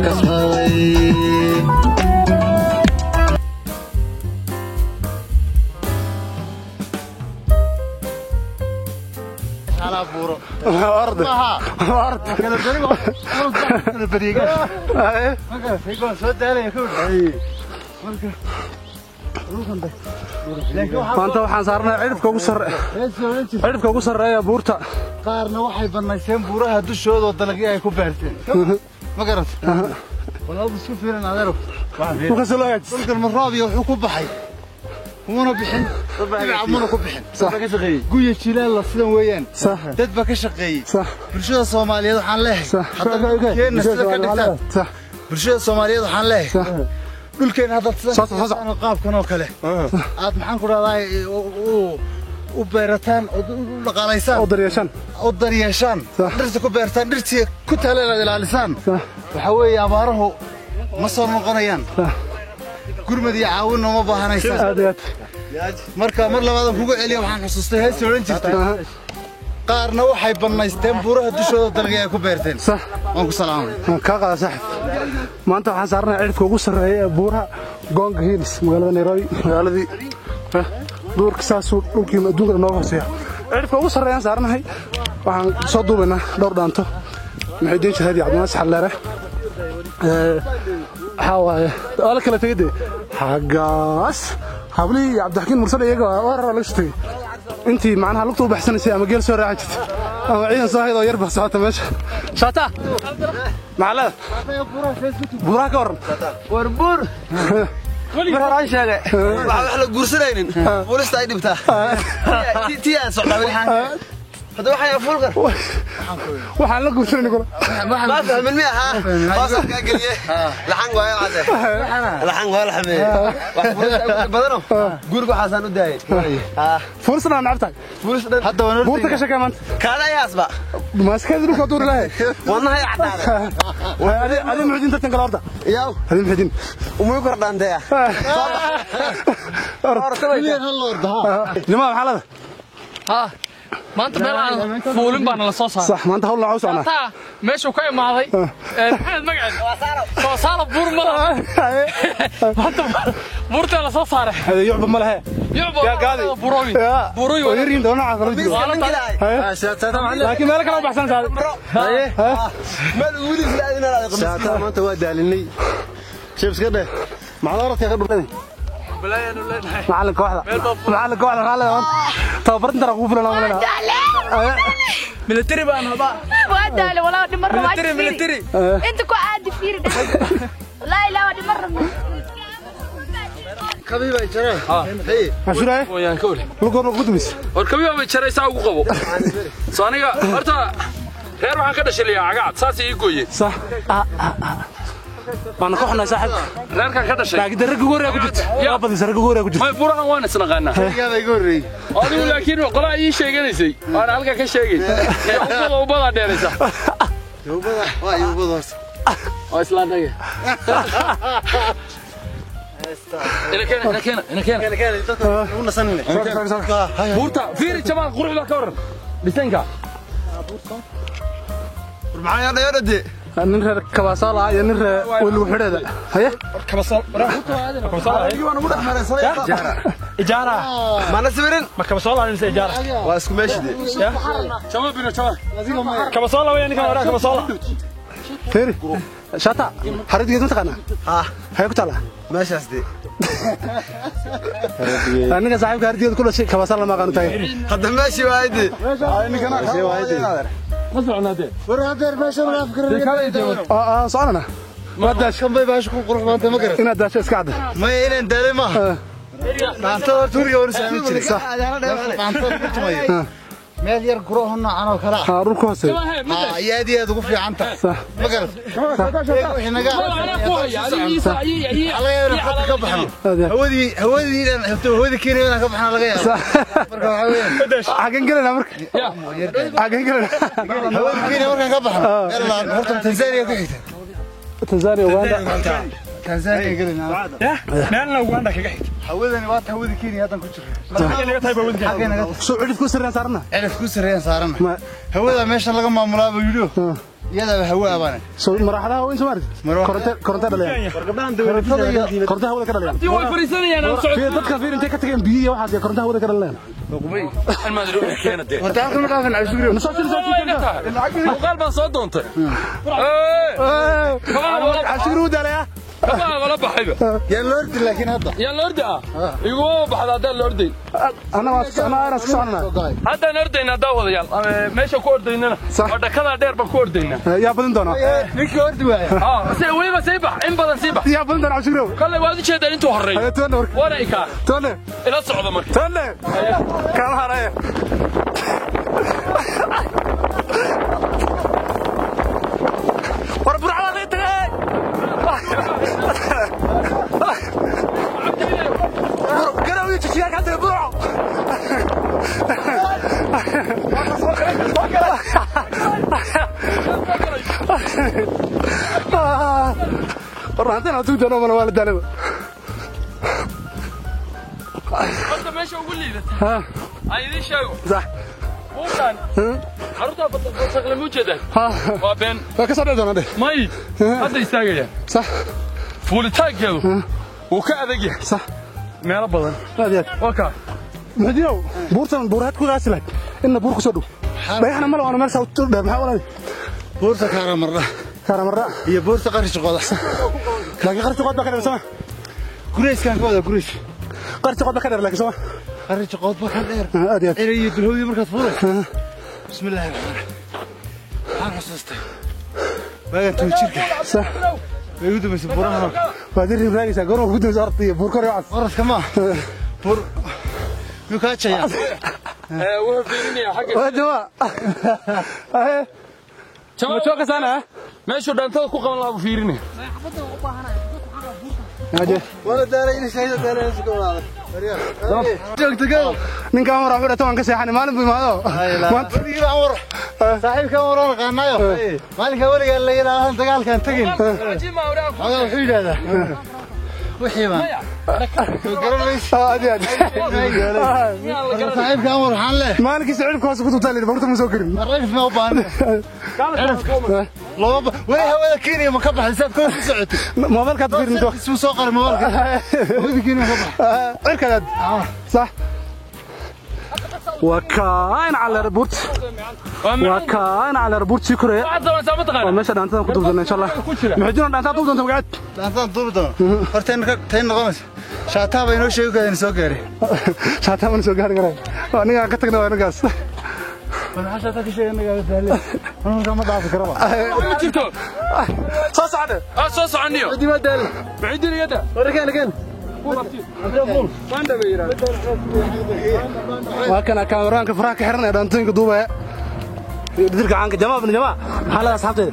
Kasbaday. Orda orda. Maanta waxaan saarnay cirifka ugu sarre, cirifka ugu sarreeya buurta. Qaarna waxay bannayseen buuraha dushooda oo dalagyo ay ku beerteen, ma garat? Walaal, isku fiiran adeero. Dhulka soo loo hagaajis. Dhulkan ma roob iyo wuxuu ku baxay kumuna bixin, dhinaca muna ku bixin. Guya jilaal sidan weeyaan. Dad baa ka shaqeeyey. Bulshada Soomaaliyeed waxaan leeyahay, hadda dhulkeenna sida ka dhigtaan. Bulshada Soomaaliyeed waxaan leeyahay, dhulkeenna hadda sidan qaabkan oo kale aad, maxaan ku dhahdaa, u beerataan oo u dhaqaalaysaan oo daryeeshaan oo daryeeshaan, dhirta ku beertaan, dhirtii ku taaleen aad ilaalisaan, waxaa weeye abaaruhu ma soo noqonayaan, gurmad iyo caawin nooma baahanaysaan. Aad iyo aad. Marka mar labaadan kugu celiya, waxaan xasuustay hees odhan jirtay, qaarna waxay bannaysteen buuraha dushooda dalagyo ay ku beerteen. Waan ku salaamay. Waan kaa qaada, saaxib. Maanta waxaan saarnay cirifka ugu sarreeya ee buuraha Ngong Hills, magaalada Nairobi, magaaladii duurka saasuu dhulkii adduunka nooga hooseeya. Cirifka ugu sarreeyaan saarnahay. Waxaan soo duubaynaa dhowr dhaanto, Muxidiin Shahaadi, Cabdinaasir Xalleere. Waxaa waaye waa la kala tegay dee xaggaas hablihii iyo Cabdixakiin Mursal, iyaga waa laga soo tegey intii macnaha lugta u baxsanaysay ama geel soo raaci jirtay ama ciidan soo hayd oo yar baa socota meesha. Shaata maxaa leeda buuraha ka warran? War buur mar horaan sheegay, waxaa wax la guursanaynin fuulista ay dhibtaa tii aan socdaa weli. Hadda waxaan fuulkan waxaan la guursanaynin kula ma fahmin mi ahaa hoosaan kaa geliye. Laxan waayo cade, laxan waa la xameeye. Wax fuulista ugu badano guriga waxaasaan u daayay. Fuulista dhan nacabtahay. Fuulista dhan Hadda waan buurta ka sheekee maanta. Kaada ayaasba maaskaadi dhulka duuri lahay. Wadnahay caddaaday. Adi Muxudiin tartan kala horta. Yaw. Adi Muxudiin umuu kor dhaanteya. Nimaa maxaa leeda? Ha, maanta meel aan fuulin baana la soo saaray. Sax, maanta hawl nooca u soconaa. Taa meeshuu ka imaaday, maxamed magaceed soo saara buur ma laha. Maanta buurtaa la soo saaray. Hade yucba ma lehe. Yucba. Yaa gaadi. Buurooyin buurooyin oo yaryihiin doona kala jiro, laakiin meelo kale u baxsan saade. Meel wiilis la aadina. Shaataa maanta waa daalinay, shibs ka dheh, maxaad orodka ka dhurtay? Balaayaanu leenahay. Macallin kooxda, macallin kooxda maxaa leedahay maanta? Tababar intan kugu filan oo malena. Military baan habaa. Waa daale walaa, dhimar rabaa. Military, military. Inta ku aadi fiiri, laa ilaa waa dhimar rabaa. Kabii bay jareen. Hey. Cashuuraye. Wayaan ka ole. Lugoorma kugu dumis? War kabiba bay jaray, saa ugu qabo. Soo aniga horta reer waxaan ka dhashay liyaa cagacad, saas ii gooye. Sax, waana ka xunay saaxib. Reerkaan ka dhashay. Laakiin dee ragga ugu horreeya ku jirta, waa badisa ragga ugu horreeya ku jirta. May, buurahan waan isnaqaanaa. Yaa bay iga horreeyey. Adigu laakiin qolaa ii sheeganaysay waana halkaa ka sheegay. Ubada ubadaa dheeraysa. Yubada waa yubada horta. Waa islaantaga. Ina keena, ina keena, ina keena. Kale dadka ugu nasanine. Buurta fiiri, Jamaal, quruxda ka waran dhisanka. War maxaa yaa dhayo dhade? Nin reer Kabasaal ah iyo nin reer weligu xidheeda haye. Waan ugu dhex maraysanay. Ijaara. Mana sawirin. Ma Kabasool mise ijaara? Waa isku meeshii de. Jamaal bino Jamaal. Kabasool weeyaan ninkan waraa Kabasool. Fiiri shata, xaridgeed ma taqaanaa? Ha. Haye ku taala meeshaas de. Ninka saaxiibka hardigeed ku dhashay Kabasaal lama aqaanu tahay. Hadda meeshii waayde. Ma soconaa dee? War hadeer meesha ma afkar. Soconana waa daasho. Kan bay baasha ku qurux badan ma garan. Inaad daasho iska cadda. Maya, inaan daalay maaha. Dhaantada horta weliga waan saamin jiray. Dhaantada ku tumayo meel yar gurooho noocan oo kale ah. Haa, dhulka hooseeya. Ah, iyo aad iyo aad ugu fiican tahay. Ma garan wixii naga Anaa ku haya adigiisa ayay. Laga yaabo inaan khadka ka baxno. Aad iyo aad. Hawadii, hawadii inaan horta hawadii Kenya inaan ka baxno laga yaabo. Marka waxaa weeyaan xageen gelanaa marka, xageen gelanaa? Hawadii Kenya markaan ka baxno meel horta Tanzania ku xigta. Tanzania, Uganda. Tanzania gelinaa. Meelna Uganda kaga xigta. Hawadani waa hawada Kenya haddan ku jirno. Xagee naga tahay baa waddanka. Xagee naga Soo cirif ku sarreeyaan saarana. Cirif ku sarreeyaan saarana. Hawada meesha laga maamulaa buu yidhi. Iyada hawa abaan. Soo maraxadaha weyn Soomaali. Koronto koronto dhaliyaan. Gabdhahan dawladda koronto hawada ka dhaliyaan. Way fariisanayaan aan socod. Fiir dadka fiir intee ka tageen biyo waxaas koronto hawada ka dhaliyaan. Almaadri u keenade. Horta halkan ma dhaafin casuur. Soo soo soo. Muuqaal baan soo doontay. Casuur u dhalaya. Kabaha wala baxayba. Yaa la ordi laakiin hadda. Yaa la ordi ah. Iguma baxda haddaan la ordayn. Ana waa ana ana iska soconaa. Haddaan ordaynaa daawadayaal. Meesha ku ordaynana. Waa dhakadaa dheer baan ku ordaynaa. Yaa badin doona. Ninkii ordi waaya. Si weliba sii bax, in badan sii bax. Yaa badin doona casuur. Kale waad u jeedaan intuu horreeyo. Haye toona warka. Waana ikaa. Toona. Ila socda marka. Toona. Kala haraya. War burcada laga tagay. Garow jijiyaa ka tagay burco. War hantina tuu dano mana wala dalaba. Horta meesha ugu liidata. Ha. Ay idin sheego. Sax. Buurtan. Carruurta basaqle ma ujeedaan? Ha. Waa been. Waa ka soo dhici doonaa dheh. May. Hadda istaagaya. Sax. Fuulitaankeedu wuu ka adag yahay. Sax. Meelo badan. Aad iyo aad. Waa kaa. Muxuudinow buurtan buuraad ku qaasi lahayd inna buur ku soo dhow. Dhagaxna ma laha meel saa u dheer maxaa walaal? Buurta Kaaramarra. Kaaramarra. Iyo buurta Qarish Qodax. Laakiin Qarish Qodax ka dheer sama. Gureyskan ka wada gureys. Qarish Qodax ka dheer laakiin sama. Qarish Qodax ka dheer. Aad iyo aad. Erey iyo dulhowdii markaad fuulayso. Bismillaahi raxmaani raxiim. Waxaan xasuustay. Waagan toban jirka. Sax. Way ugu dambaysay buurahan. Waad iri raagaysaa goor ugu dambaysay orod iyo buur kor iyo cas. Orodka ma. Buur miyuu kaa jayaa? Wuxuu fiirinayaa xagga. Waa jamaa. Haye. Ma joogaysaana? Meeshuu dhaantada ku qaban lahaa buu fiirinaya. Haye. Wala daaray inay shahida daaray isku wada. Joogta go. Ninka Amar wuxuu dhahay waan ka seexanay maalin buu imaado. Maanta weligiiba Amar. Saaxiibka Amar oo naqaanayo. Maalinka weligaa la yiraahdo dagaalkan tagin. Xogaa wuxuu yiraahdaa. Wixii baan. Garanaysa. Aad iyo aad. Saaxiibka Amar waxaan leeyahay. Maalinkiisa ciribka hoos ku tuubtaa la yidhi buurta ma soo karin. Cirif ma u baahna. Cirifka. Laba weli hawada Kenya ma ka baxay saad kor ku socotay. Moobilkaad fiirin doon. Isuu soo qaray moobilka. Hawada Kenya ma ka baxay. Cirkaad. Sax. وكاين على ربورت وكاين على ربورت sii koraya. Waa meesha dhaantadan ku duubdana insha Allah. Muxuudin dhaantada duub doonta magacaad? Dhaantadan duubi doona. Horta tay noqonaysa. Shaataa bay inoo sheegi kareen soo gaaray. Shaataa baan soo gaari karay. Waa aniga aan ka tagnay waa anigaas. Maxaa shaataa ka sheegay aniga daale. Aniga ma dhaafi karaba. Ma jirto. Soo socda. Soo soconniyo. Cidii ma daale. Muxuudin iyada. Warkaan again. Waa kana kaameraanka faraha ka xiran ee dhaantooyinka duubaya. Dirka caanka jamaa ibn jamaa. Maxaa leedahay asxaabteeda?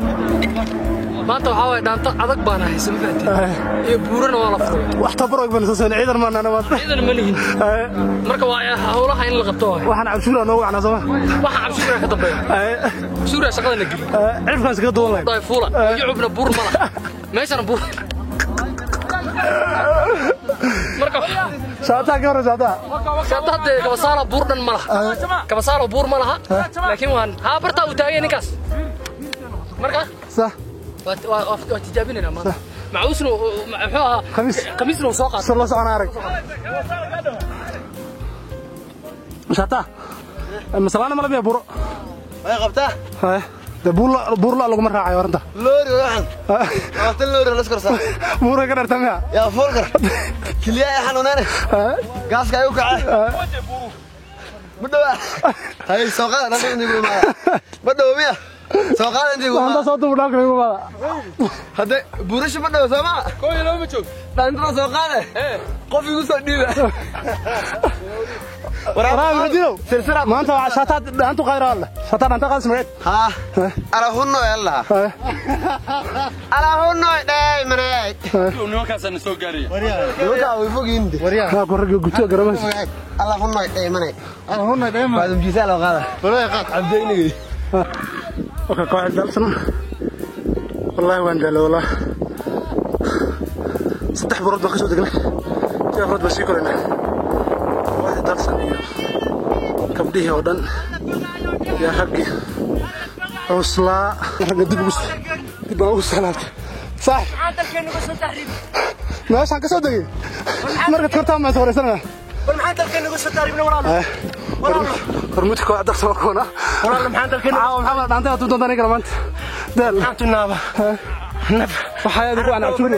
Maanta waxaa waaye dhaanto adag baan ahay soo fahanteen. Iyo buurana waa la furay. Wax tabarog baan soo socon ciidan ma nana maanta. Ciidan ma lihin. Marka waa hawlaha in la qabto waay. Waxaan cabshuura noogu wacnaa soo ma? Waxa cabshuura ka dambeeya. Cabshuura shaqada la geliyo. Cirifkaan iskaga duwan lahayn. Dhaay fuula. Yucubna buur ma laha. Meeshana buur. Marka Shaataa ka hor shaataa. Shaataa dee kabasaala buur dhan ma laha. Kabasaala buur ma laha. Laakiin waan haa bartaa uu taagay ninkaas. Marka Sax. waa tijaabinaynaa maanta. Macuusna muxuu ahaa? Khamiis. Khamiisna uu soo qaatay. Soo la socon arag. Shaataa. Masalaana ma la miya buuro? Way qabtaa? Haye. Dee buur la laguma raacayo arrinta. Loori waxan. Labaatan loori la iskor saaray. Buura ka dharta miya? Yaa fuul kar. Kiliya ay xanuunane. Gaaska ay u kacay. Ma dhawa. Hay soo qaad dhanka intii ku imaada. Ma dhawo miya? Soo qaad intii ku imaada. Maanta soo duub dhanka igu imaada. Hadda buurasha ma dhawo soo ma? Koo iyo laba ma joog. Dhaantada soo qaade. Qof igu soo dhiiba. Waraa Muxuudinow. Maanta waa shaataa dhaantu qaadi rabaa. Shaataa dhaanta qaadis magaceed. Ha. Alahunno yalla. Alahunno dhay manay. Nimankaasaan soo gaaraya. Nimanka way fogiin. Haa ku ragga gubto garamays. Alahunno dhay manay. Alahunno dhay manay. Baadum jiisa loo qaada. Walaa qaad cabdeynigay. Waxa koox dalsan. Wallahi waan daalay wallahi. Saddex buurood baan ka soo degnay, tii afraad baan sii koraynaa. Kooxda Dalsan iyo gabdhihii oo dhan iyo raggii cuslaa, ragga dib ugu dib baan ugu soo laabtay. Saaxib, meeshaan ka soo degay markaad kortaan baan sawiraysanaya. Hormuudka kooxda Dalsan waa kuwana. Caawa maxaa dhaantay aad doontaan aniga maanta daal waxaa aad ugu ana cabshuur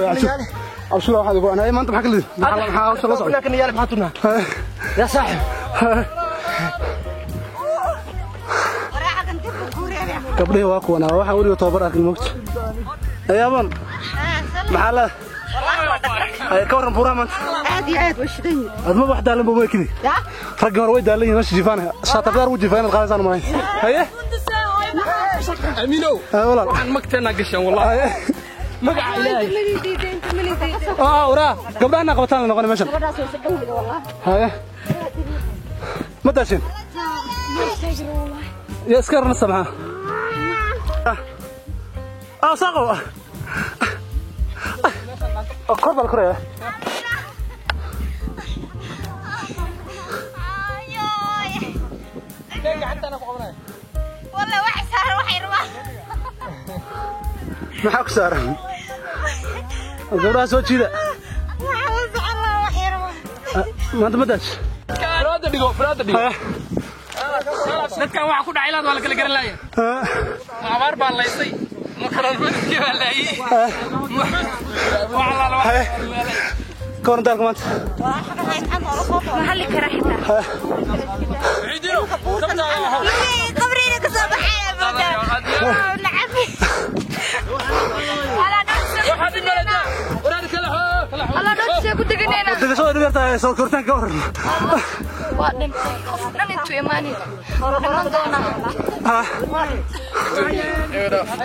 cabshuur waxaad ugu ana maanta maxaa ka lidi maxaa hawsha la socday? يا صاحب. Gabdhihii waa kuwana, waxaan weliga tababar arkin moogta. Ayaaban maxaa la ay ka warran buuraha maanta? Aad iyo aad way shidan yihiin. Adma wax daalan ba ma kidi. Ya? Raggii hore way daalan yihiin, meesha jiifaanaya shaatabdaar ugu jiifaan inaad qaadaysaan malayn. Haye Aminow. Walaal, waxaan magteena gashan wallahi magaca Ilaahay. Ah, waraa gabdhahana qabataan la noqonay meeshan. Gabadhaas way saqawda wallahi. Haye, ma daashin ya iska rarnasta maxaa ah saaqo kor baa la koraya. والله wax saaran waxay rabaan. Maxaa ku saaran gabdhaha soo jiida? Waxa u socon lahaa wax yar. Maanta ma daash? Faraada dhigo, faraada dhigo. Haye. Dadkan waxa ku dhacay ilaad waa la kala garan laaya. Ma abaar baa laysay, ma karanmadkii baa laayay, wax alla. Haye, ka waran daalka maanta? Ma halli karaa xitaa. Ciidino Qabriina ka soo baxaya moodaa. Nacam. Waxaad imaladaa waraad kala kala. Allah dhowr ku deganayna. Degashada dhib yartahay, soo koritaanka ka waran? Waa dhintay qof dhan intuu imaanay. Dhiman doonaa.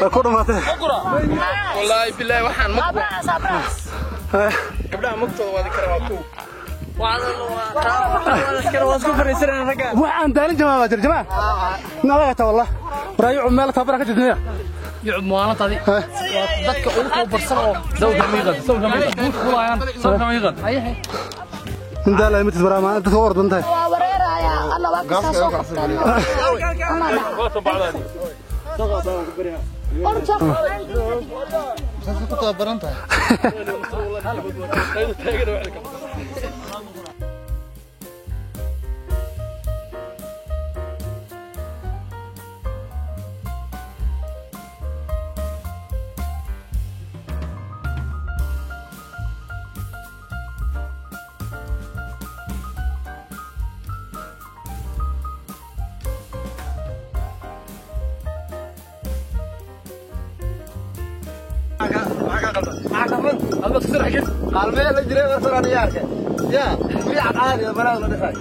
Way ku dhamaatay. Wallaahi bilaahi waxaan ma Abraas abraas. Gabdhaha magtooda waadi kara waa kow. Wax aan daalin jamaa baa jira jamaa nalaga taa wallah waraayo meel tababar ka jirtay. Yucub maalintaadi dadka ugu tababarsan oo sawirka miiqad, sawirka miiqad buur fulayaan, sawirka miiqad. Nin daalay matid baraa maanta dadka ordan tahay. Waa wareeraya alla waa ka soo qabtaan. Orja. Saas ku tababaran tahay. Qaalmee la jiray war soo ciyaarka ya biic caadi ah balaa la dhifay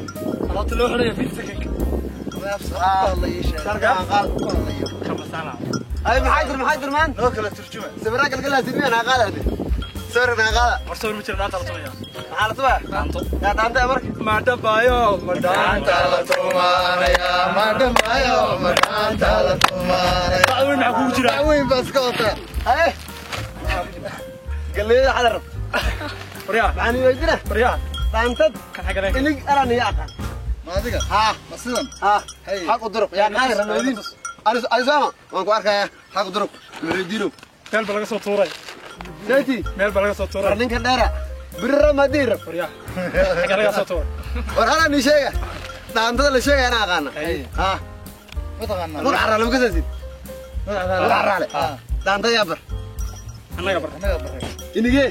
Alaabta loo xidhaya fiil sakanka. Sharka qaal ay maxay jir maan Loo kala turjuma. Sawirka galgal sidii ana qaada sawirka qaada. War sawir ma jiro, dhaanta la tumaya. Maxaa la tubaa? Dhaanto. Yaa dhaanta marka? Ma dhabayo, ma dhaanta. La tumaanaya, ma dhamaayo, ma dhaanta la tumaanaya. Bacda weyn maxaa kugu jira? Weyn baa iska wataa. Ay galleeyda xada rab. Waryaa. Maxaan weydiina? Waryaa. Dhaantad Kan xagga leh. Inig aran iyo aqaan. Ma adiga? Ha. Ma sidan? Ha. Hay. Xaq u duruq yaa qaadi rabna weydiin aris arisama waan ku arkayaa xaq u duruq weydiino. Meel baa laga soo tuuray. Seeti. Meel baa laga soo tuuray. War ninka dheera birra ma diir. Waryaa. Xagga laga soo tuuray. War hala ni sheega dhaantada la sheegaya ana aqaana. Ha. Ma taqaanaa? Nur carraale ma kasaasid? Nur Nur carraale dhaantada yaa bar? Annaga bar. Annaga baray. Inigee.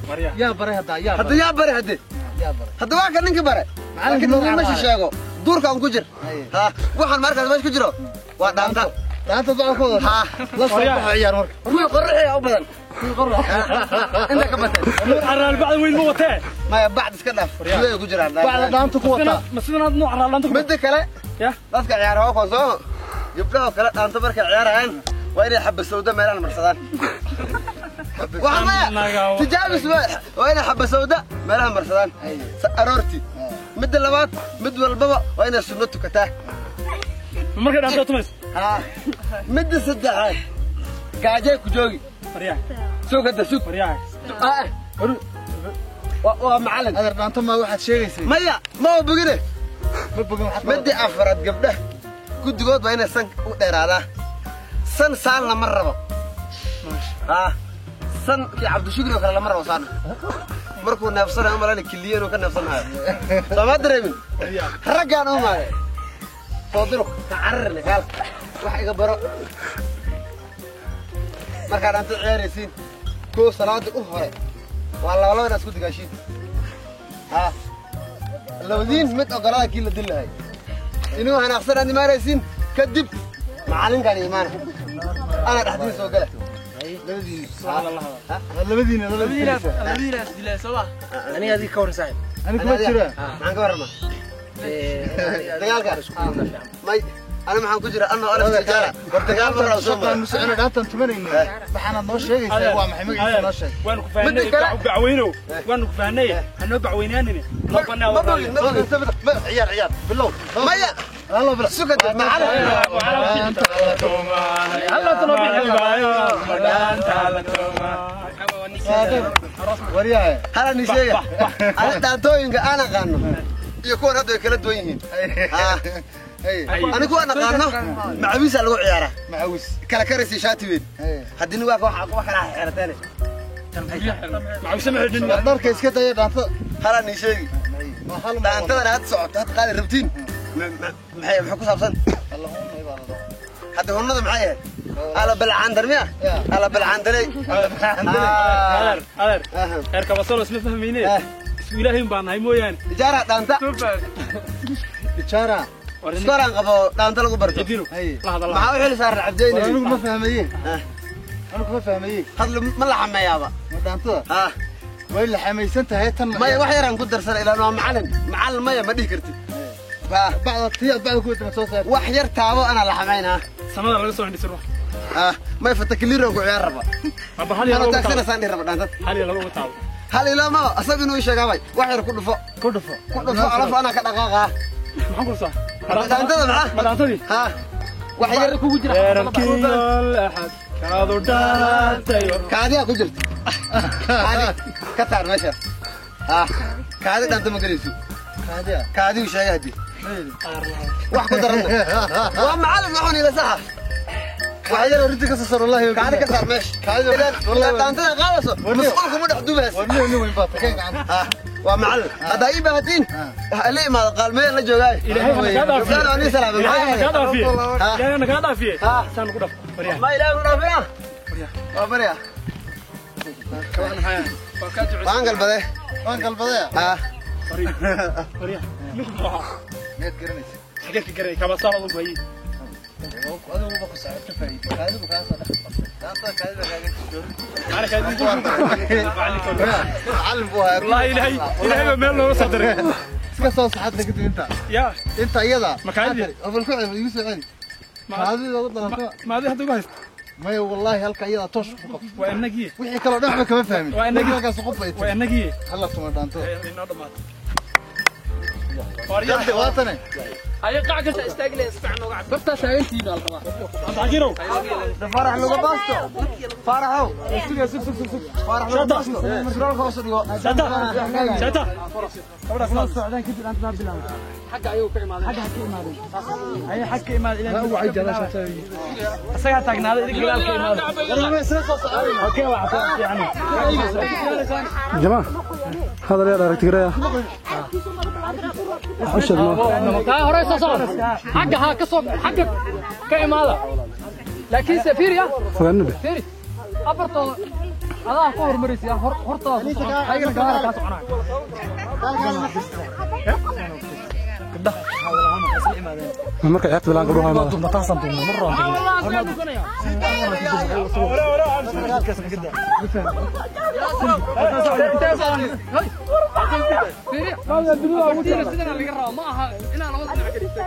Waryaa. Yaa baray hadda, yaa hadda baray. Yaa bare hadde. Yaa baray. Hadda waa kan ninka bare. Macalinka laakiin Nur nin meesha Carraale. Sheego duurka aan ku jir. Haye. Ha, waxaan markaas meesha ku jiro waa dhaanta. Dhaanta baa ku wada. Ha. La soo baxo ciyaar marka. Kuwii qorraxaya u badan, Kuwii qorrax. Inta ka bateen. Nuur Carraale bacda weyn ma watee. Maya, bacd iska dhaaf, gudahay ku jiraan. Bacda dhaanta ku wataa. Ma sidan aad Nuur Carraale dhaanta ku Midda kale Ya. dadka ciyaara waa kuwa soo gabdhaha kale dhaanta markay ciyaarayaan waa inay xabba sawda meelahan marsadaan. Waxaa maya tijaabis waa inay xabba sawda meelaha marsadaan aroortii. Midda labaad, mid walbaba waa inay sunno tukataa Markay dhaanta tumayso. Ha. Midda saddexaad, gaajay ku joogi. Waryaa. Sug hadda, sug. Waryaa. Ah, Waa macallin. Adeer dhaanto ma waxaad sheegaysay? Maya, ma bogine. Ma bogin waxaad. Midda afraad gabdhaha guddigood waa inay san u dheeraadaa. San saan lama rabo. San kii Cabdishukri oo kale lama rabo saan. Markuu neefsanayo u malaynaya kiliya inuu ka neefsanayo. Soo ma dareemin? Raggaan u maale. Soo diro, ka cararne kaal. Wax iga baro. Markaad dhaanto ciyaaraysiin, koo salaada u hore waa laba laba inaad isku digaashiin. Labadiin mid ogolaada kii la dil lahay. Inuu hanaaqsan aad imaanaysiin, kadib macallinkaan imaana. Ana dhexdiin soo gala. Labadiina labadiina dilaa soo ma? Aniga adiga ka waran saaxiib. Aniga kuma jira. Maxaan ka warramaa? Dagaalka. May ana maxaan ku jira anoo alaf tijaara. War dagaal mar la soo maray. Socon dhaantan tumanayno. Waxaana noo sheegaysaa waa maxay magaciisa noo sheeg. Waan ku fahnay bacweyno. Waan ku fahnay. Hanoo bacweynaanina. Ma banaa war. Ciyaar ciyaar bilow. Maya. الله بلا سكت معلم. الله waryahay hala ni sheega. Ana dhaantooyinka aan aqaano iyo kuwan hadda way kala duwan yihiin. Anigu waan aqaano macawiisa lagu ciyaaraa. Macawis kala karaysa shaati weyn. Haddii waa wax wax kala xirateen. Macawisa ma xidhin. Dharka iska daya dhaantada. Hala ni sheegi. Dhaantadan had socoto had qaali rabtiin. Maxay ku saabsan? Hadda hunnada maxay ahayd? Ala balcaan darmiya? Ala balcaan daray. Adeer, adeer. Eerka basalo isma fahmayne. Isku ilaahay baan nahay mooyaan. Ijaara dhaanta. Ijaara. Iskooraan qabo dhaanta lagu barto. Maxaa u xil saaran Cabdeyne? Anigu ma fahmaye. Anigu ma fahmaye. Hadla ma la xameeyaaba. Ma dhaantada? Way la xamaysan tahay tan. Maya wax yaraan ku darsan ilaa waa macallin. Macallin maya ma dhihi kartid. Bacda tiyaad bacda ku soo saar. Wax yar taabo ana la xamaynaa. Samada laga soo xidhisay ruux. Ma fatakliiro ku ciyaar raba. Abba hal yar ugu taabo. Saan raba dhaantad. Hal yar ugu taabo. Hal ila ma asaga inuu sheegay wax yar ku dhufo. Ku dhufo. Ku dhufo alaf ana ka dhaqaaqa. Maxaan ku saa? Dhaantada maxaa? Ma dhaantadii? Wax yar kugu jira. Eerkiil ahad. Kaadu dhaantayo. Kaadiya ku jirta. Kaadi ka taar meesha. Kaadi dhaanta ma galayso. Kaadiya. Kaadi uu sheegay hadii. Wax ku daran. Waa macallin waxaan ila saxa. Wax yar rinta ka soo saar wallahi. Kaadi ka saar meesha. Kaadi wallahi dhaantada qaadayso. Mas'uulku ma dhex dubayso. Waa nin weyn baa tagay gacanta. Waa macallin. Hadda ii baahatiin. La imaado qaalmeen la joogaay. Ilaahay ha naga dhaafiye. Gabdhaha waa nin salaamay. Ilaahay ha naga dhaafiye. Ilaahay ha naga dhaafiye. Saan ku dhaf. Waryaa. Ma ilaahay ku dhaafina? Waa baryaa. Waan galbaday. Waan galbaday. Waryaa. Ninku maxaa? Meed garanaysa. Xagee ka garanay kaba saar ugu hayay. Adigu ba ku socod faa'iido. Kaadigu ka soo dhex. Dhaanta kaadiga kaaga jiro. Ana kaadigu ku macallin buu ahaa. Wallahi ilaahay ilaahay meel looga soo diray. Iska soo saxad laga dib inta. Ya. Inta iyada. Ma kaadi? Abal ku celi igu soo celi. Kaadiga ugu daranto. Ma adiga hadda ugu haysto. Maya wallahi halka iyada toosh ku qabto. Waa inagii. Wixii kale dhan waxba kama fahmin. Waa inagii halkaas qof ay. Waa inagii. Halla tuma dhaanto. Inoo dhamaatay. Waryaa waatane. Ay qac kasta istaag leey si fiican uga cab. Barta taagantiina la rabaa. Cabdikirow. Farax lagu baasto. Faraxow. Sug sug sug sug. Farax lagu baasto. Suraalka hoos dhigo. Shata. Shata. Gabadha socdaan kadib aan taa bilaabo. Xagga ayuu ka imaaday. Xagga ka imaaday. Ay xagga ka imaaday ilaa ugu cajala shata. Asaga taagnaaday idinka gadaal ka imaaday. Warma soo socday. Okay waa fiican. Jamaa هذا اللي aragti garaya. Xushad ma. Taa hore soo socod. Xagga ha ka soo xagga ka imaada. Laakiin safiir ya. Fogaanada. Fiiri. Afartooda adaa ku horumaraysa hortaada soo socon. Ayagana gadaal ka soconaa. Marka ciyaarta bilaan gabdhuhu imaada. Fiiri. Sidana laga rabo ma aha inaa labada dhinac ka dhigto.